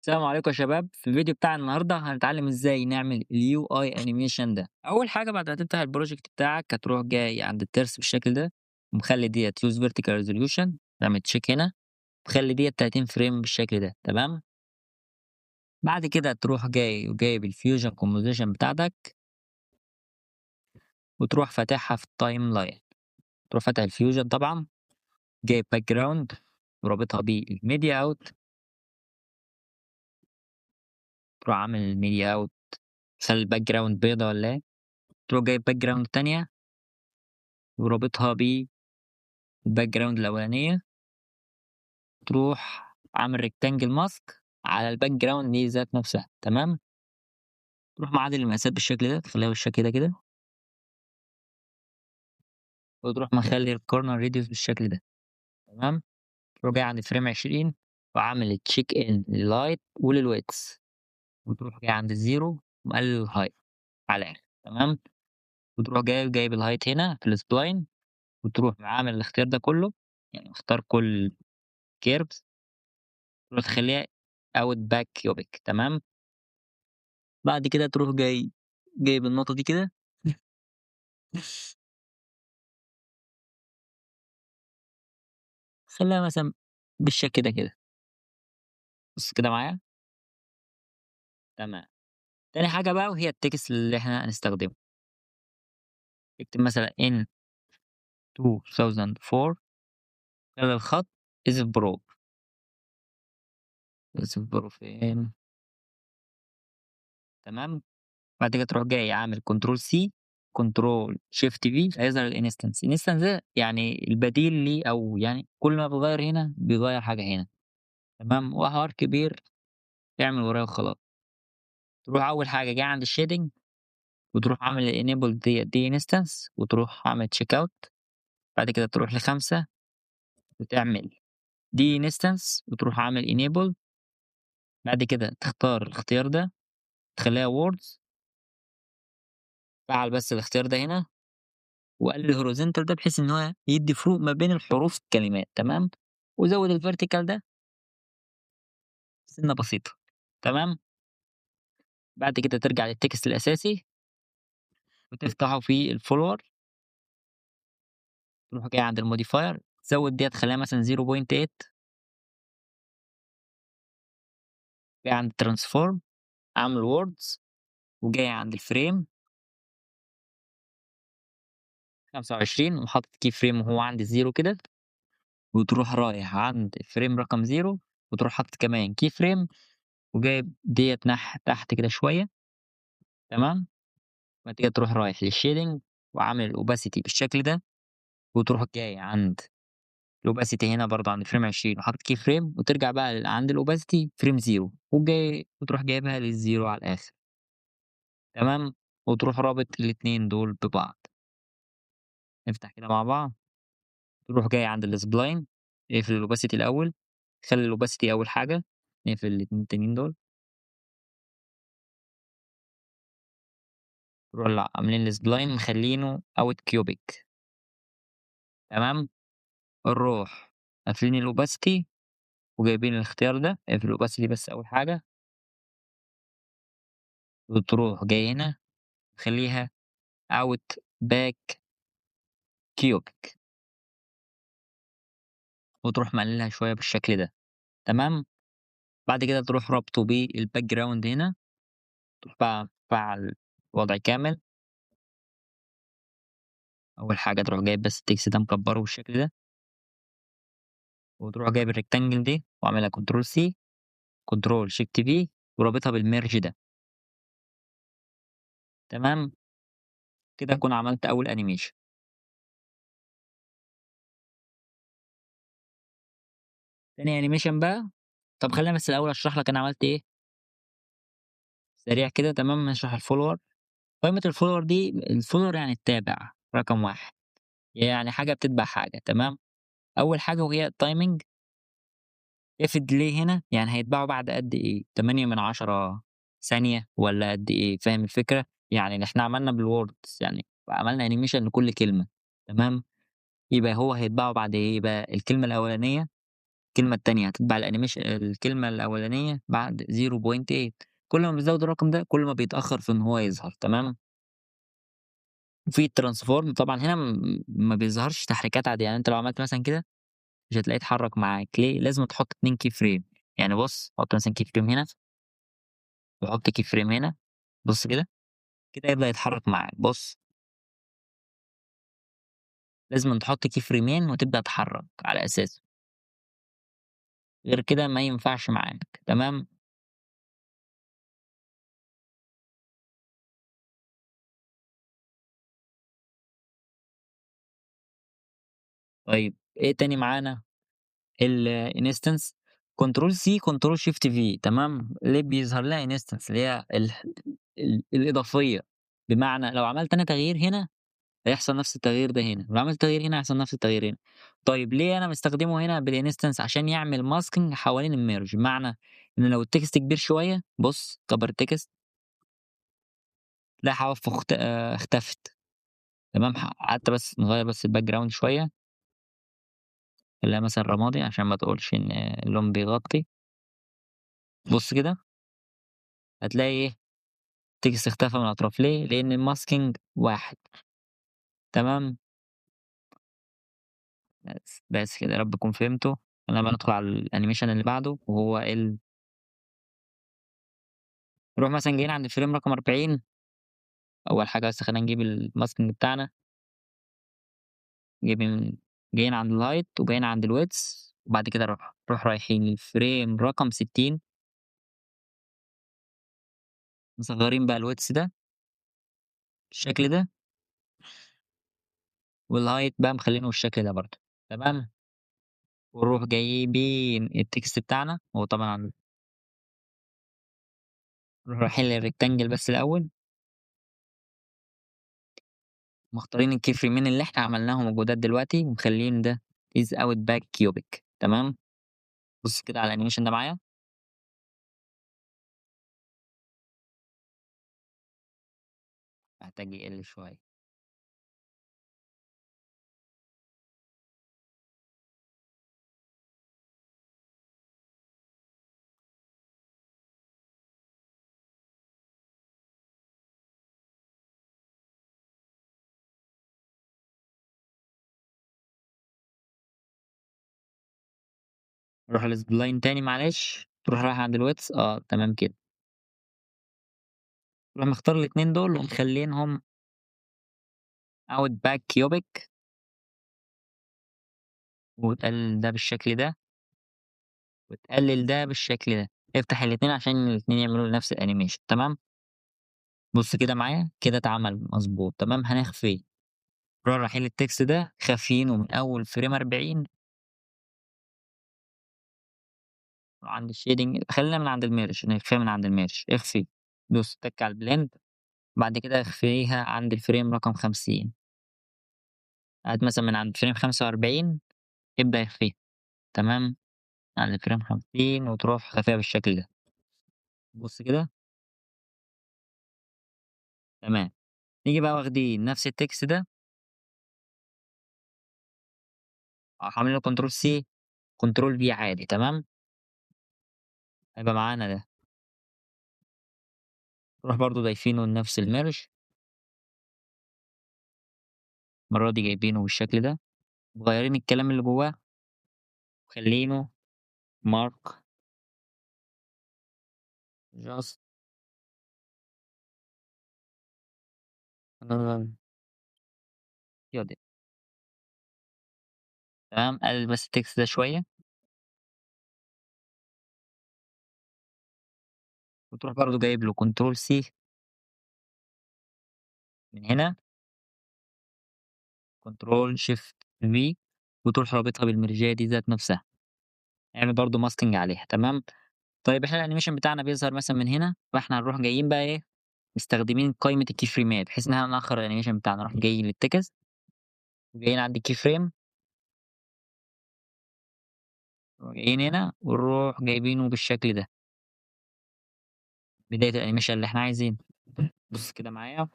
السلام عليكم يا شباب. في الفيديو بتاع النهارده هنتعلم ازاي نعمل ال UI animation ده. اول حاجة بعد ما تفتح ال project بتاعك هتروح جاي عند الترس بالشكل ده، ومخلي ديت use vertical resolution، تعمل check هنا، وخلي ديت 30 frame بالشكل ده. تمام. بعد كده تروح جاي وجايب ال Fusion composition بتاعتك وتروح فاتحها في ال timeline، تروح فاتح ال Fusion طبعا، جايب background ورابطها بال media out، تروح عامل ال media out، خلي ال background بيضة ولا ايه، تروح جايب background تانية ورابطها بال background الأولانية، تروح عامل rectangle mask على ال background دي ذات نفسها. تمام. تروح معدل المقاسات بالشكل ده، تخليها بالشكل ده كده، وتروح مخلي ال corner radius بالشكل ده. تمام. تروح جاي عند frame 20 وعامل check in لل height ولل width، وتروح جاي عند ال zero ومقلل ال height على الاخر. تمام. وتروح جايب ال height هنا في ال spline، وتروح عامل الاختيار ده كله، يعني اختار كل curves وتروح تخليها out back cubic. تمام. بعد كده تروح جايب النقطة دي كده، خليها مثلا بالشكل ده كده، بص كده معايا. تمام. تاني حاجة بقى وهي ال text اللي احنا هنستخدمه، اكتب مثلا in 2004، خلي الخط is pro، is pro فين؟ تمام. بعد كده تروح جاي عامل control C control shift V، هيظهر ال instance. ال instance ده يعني البديل ليه، او يعني كل ما بغير هنا بيغير حاجة هنا. تمام. وحوار كبير اعمل ورايا وخلاص. تروح اول حاجة جاي عند ال shading وتروح عامل ال enable دي instance، وتروح عامل check out. بعد كده تروح ل5 وتعمل دي instance وتروح عامل enable. بعد كده تختار الاختيار ده تخليها words، فعل بس الاختيار ده هنا، وقلل ال horizontal ده بحيث ان هو يدي فروق ما بين الحروف الكلمات. تمام. وزود ال vertical ده سنة بسيطة. تمام. بعد كده ترجع لل text الأساسي وتفتحه في ال follower، تروح جاي عند ال modifier تزود دي تخليها مثلا 0.8، جاي عند transform عامل words، وجاي عند ال frame 25 وحاطط key frame وهو عند 0 كده، وتروح رايح عند frame رقم 0 وتروح حاطط كمان key frame وجايب ديت تحت كده شوية. تمام. بعد كده تروح رايح لل shading وعامل ال opacity بالشكل ده، وتروح جاي عند ال opacity هنا برضه عند frame 20 وحاطط key frame، وترجع بقى عند ال opacity frame 0 وتروح جايبها لل zero على الاخر. تمام. وتروح رابط الاتنين دول ببعض. نفتح كده مع بعض. تروح جاي عند ال spline، اقفل ال opacity الاول، خلي ال opacity اول حاجه، نقفل الاتنين التانيين دول، نروح عاملين ال spline مخلينه out cubic. تمام. نروح قافلين ال opacity وجايبين الاختيار ده، اقفل ال opacity بس اول حاجه، وتروح جاي هنا خليها out back cubic، وتروح مقللها شويه بالشكل ده. تمام. بعد كده تروح رابطه بال background هنا، تروح بقى فعل وضع كامل. اول حاجه تروح جايب بس ال text ده مكبره بالشكل ده، وتروح جايب ال rectangle دي وعاملها control C control shift V ورابطها بال merge ده. تمام. كده اكون عملت اول animation. تاني animation بقى، طب خلينا بس الاول اشرح لك انا عملت ايه سريع كده. تمام. نشرح ال follower. قائمة ال follower دي، ال follower يعني التابع رقم 1، يعني حاجة بتتبع حاجة. تمام. أول حاجة وهي ال timing، اقفل delay هنا، يعني هيتباعوا بعد قد إيه؟ تمانية من عشرة ثانية ولا قد إيه؟ فاهم الفكرة؟ يعني إحنا عملنا بال words، يعني عملنا animation لكل كلمة. تمام. يبقى هو هيتباعوا بعد إيه بقى؟ الكلمة الأولانية الكلمة التانية هتتبع ال animation الكلمة الأولانية بعد 0.8. كل ما بتزود الرقم ده كل ما بيتأخر في إن هو يظهر، تمام؟ وفي transform طبعا هنا ما بيظهرش تحريكات عادية، يعني انت لو عملت مثلا كده مش هتلاقيه اتحرك معاك. ليه؟ لازم تحط 2 key frame. يعني بص، حط مثلا key frame هنا وحط key frame هنا، بص كده كده يبدأ يتحرك معاك. بص لازم تحط key فريمين وتبدأ تحرك على أساسه، غير كده ما ينفعش معاك، تمام؟ طيب ايه تاني معانا؟ ال instance، control C control shift V، تمام؟ ليه بيظهر لها instance اللي هي الإضافية؟ بمعنى لو عملت أنا تغيير هنا هيحصل نفس التغيير ده هنا، ولو عملت تغيير هنا هيحصل نفس التغيير هنا. طيب ليه أنا مستخدمه هنا بال instance؟ عشان يعمل masking حوالين ال merge، بمعنى إن لو ال text كبير شوية، بص كبر ال text تلاقي حوافه اختفت، تمام؟ قعدت بس نغير بس ال background شوية، خليها مثلا رمادي عشان ما تقولش إن اللون بيغطي. بص كده هتلاقي إيه؟ ال text اختفى من الأطراف. ليه؟ لأن ال masking واحد، تمام؟ بس كده، يا رب تكون فهمتوا. انا بقى ندخل على ال animation اللي بعده وهو ال نروح مثلا جايين عند ال frame رقم 40. اول حاجه بس خلينا نجيب ال masking بتاعنا، جايين عند ال height وجايين عند ال width، وبعد كده نروح رايحين لل frame رقم 60، مصغرين بقى ال width ده بالشكل ده، وال height بقى مخلينه بالشكل ده برضه، تمام؟ ونروح جايبين ال text بتاعنا، هو طبعا نروح رايحين لل rectangle بس الاول، مختارين ال key فريمين اللي احنا عملناهم الجداد دلوقتي، ومخلين ده ease out back cubic، تمام؟ بص كده على ال animation ده معايا. محتاج يقل شويه. نروح لل spline تاني، معلش تروح رايح عند ال width، تمام كده. نروح مختار الاتنين دول ومخلينهم out back cubic، وتقلل ده بالشكل ده، وتقلل ده بالشكل ده. افتح الاتنين عشان الاتنين يعملوا نفس ال animation، تمام؟ بص كده معايا، كده اتعمل مظبوط، تمام؟ هنخفيه، نروح رايحين لل text ده خافينه من اول frame 40 عند ال shading، خلينا من عند ال merge، نخفيها من عند ال merge. اخفي، دوس تك على ال blend، بعد كده اخفيها عند ال frame رقم 50، هات مثلا من عند frame 45 ابدأ اخفيها، تمام؟ عند frame 50 وتروح خافيها بالشكل ده. بص كده، تمام. نيجي بقى واخدين نفس ال text ده، عاملين له control C control V عادي، تمام؟ هيبقى معانا ده، نروح برضو ضايفينه لنفس ال merge، المرة دي جايبينه بالشكل ده، مغيرين الكلام اللي جواه وخلينه مارك just another unit. تمام، قلل بس ال text ده شوية، وتروح برضو جايب له control C من هنا، control shift V، وتروح رابطها بالمرجية دي ذات نفسها، اعمل برضو masking عليها، تمام؟ طيب احنا ال animation بتاعنا بيظهر مثلا من هنا، فاحنا هنروح جايين بقى ايه، مستخدمين قائمة ال key فريمات بحيث ان احنا نأخر ال animation بتاعنا. نروح جايين لل text، وجايين عند ال key frame، وجايين هنا ونروح جايبينه بالشكل ده، بداية ال animation اللي احنا عايزينه. بص كده معايا،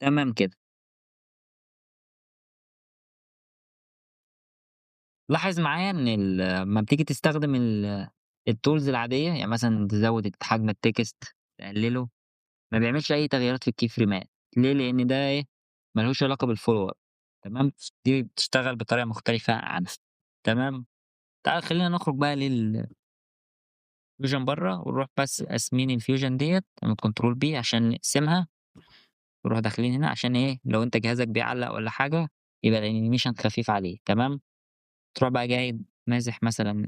تمام كده. لاحظ معايا إن لمّا بتيجي تستخدم الtools العادية، يعني مثلًا تزوّد حجم الtext تقلله، ما بيعملش أي تغييرات في الkey frameات. ليه؟ لإن ده إيه، ما لهوش علاقة بالfollower. تمام، دي بتشتغل بطريقة مختلفة عنها. تمام، تعالَ خلّينا نخرج بقى لل fusion برّه، ونروح بس قاسمين الfusion ديّة، نعمل control B عشان نقسمها، ونروح داخلين هنا عشان إيه، لو أنت جهازك بيعلّق والّا حاجة يبقى الanimation خفيف عليه. تمام، تروح بقى جايب ماسح مثلًا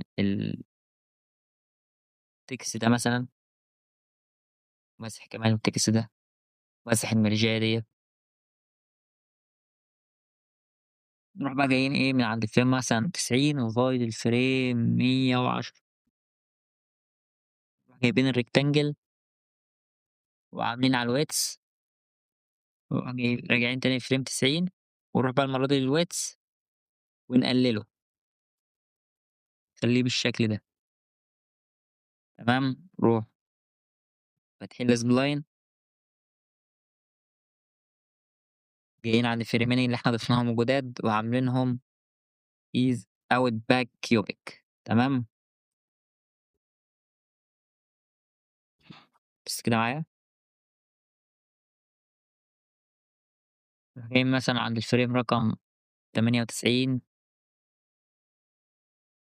الtext ده مثلًا، ماسح كمان الtext ده، ماسح المرجية ديّة. نروح بقى جايين إيه، من عند الframe مثلًا 90 لغاية الframe 110. نروح جايبين الrectangle وعاملين على الwidth، ونروح راجعين تاني frame 90، ونروح بقى المرة دي للwidth ونقلله، خليه بالشكل ده. تمام، نروح فاتحين الspline، جايين عند الفريمين اللي إحنا ضفناهم جداد وعاملينهم ease out back cubic. تمام، بس كده معايا. جايين مثلًا عند الفريم رقم 98،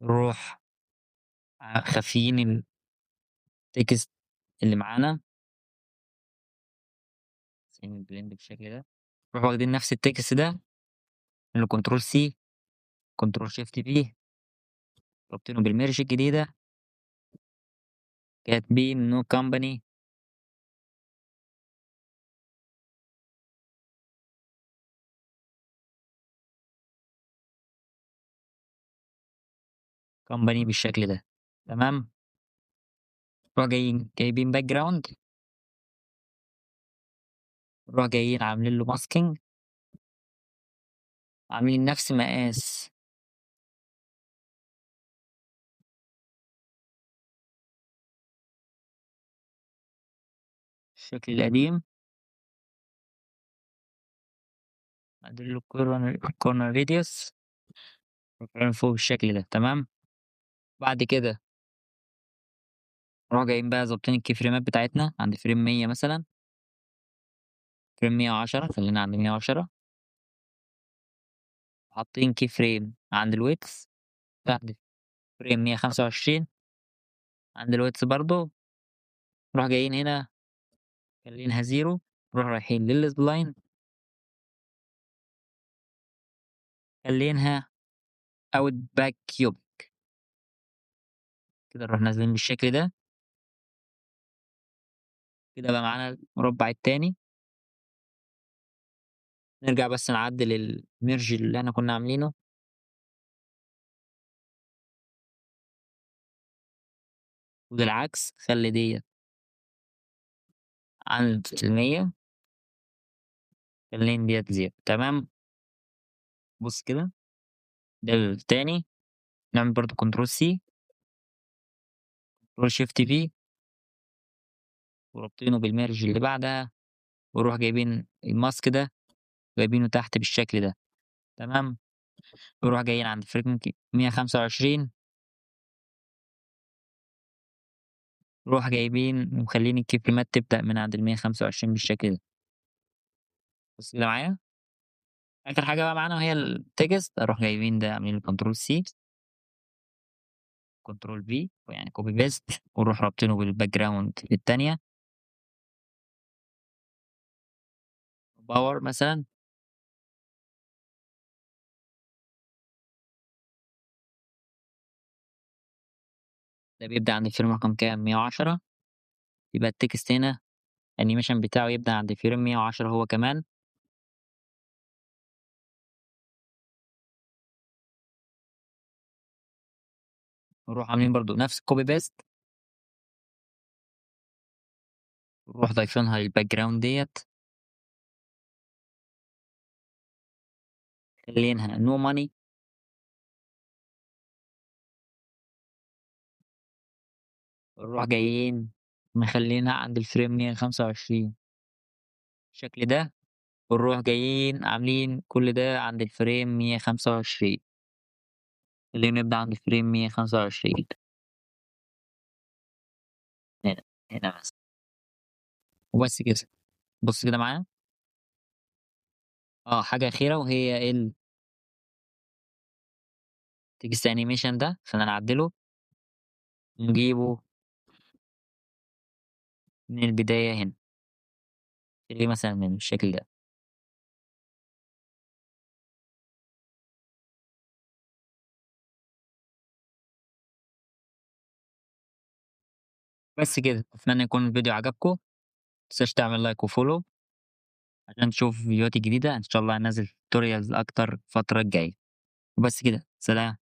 نروح خافيين الtext اللي معانا، الblend بالشكل ده، نروح واخدين نفس الtext ده، نعمل control C control shift V، رابطينه بالmerge الجديدة، كاتبين no company، company بالشكل ده. تمام، نروح جايين جايبين background، نروح جايين عاملين له masking، عاملين نفس مقاس الشكل القديم، عاملين له corner radius، رافعينه فوق بالشكل ده. تمام، بعد كده نروح جايين بقى ظابطين الكي فريمات بتاعتنا عند frame 100 مثلا، frame 110، خلينا عند 110، حاطين key frame عند ال width، بعد frame 125 عند ال width برضو، نروح جايين هنا خلينها zero، نروح رايحين لل spline خلينها out back cubic كده، نروح نازلين بالشكل ده كده. بقى معانا المربع التاني، نرجع بس نعدل ال merge اللي احنا كنا عاملينه، وبالعكس خلي ديت عند المية، خلين ديت zero. تمام، بص كده ده التاني، نعمل برضو control C control shift V، وربطينه بال merge اللي بعدها، ونروح جايبين ال mask ده جايبينه تحت بالشكل ده. تمام، نروح جايين عند frame 125، نروح جايبين ومخلين ال key frameات تبدأ من عند المية خمسة وعشرين بالشكل ده. بص كده معايا، آخر حاجة بقى معانا وهي ال text، أروح جايبين ده عاملين control C control V يعني copy paste، ونروح رابطينه بال background التانية power مثلا، ده بيبدأ عند ال frame رقم كام؟ 110، يبقى ال text هنا ال animation بتاعه يبدأ عند frame 110 هو كمان. نروح عاملين برضو نفس copy paste، نروح ضايفينها لل background ديت، خلينها no money، نروح جايين مخلينها عند ال frame 125 بالشكل ده، ونروح جايين عاملين كل ده عند ال frame 125. خلينا نبدأ عند frame 125. هنا، هنا مثلًا. وبس كده. بُص كده معايا. حاجة أخيرة وهي ال text animation ده خلينا نعدله. نجيبه من البداية هنا. خليه مثلًا من الشكل ده. بس كده، أتمنى يكون الفيديو عجبكم. متنساش تعمل like وfollow عشان تشوف فيديوهاتي الجديدة. إن شاء الله هانزل tutorials أكتر الفترة الجاية. وبس كده، سلام.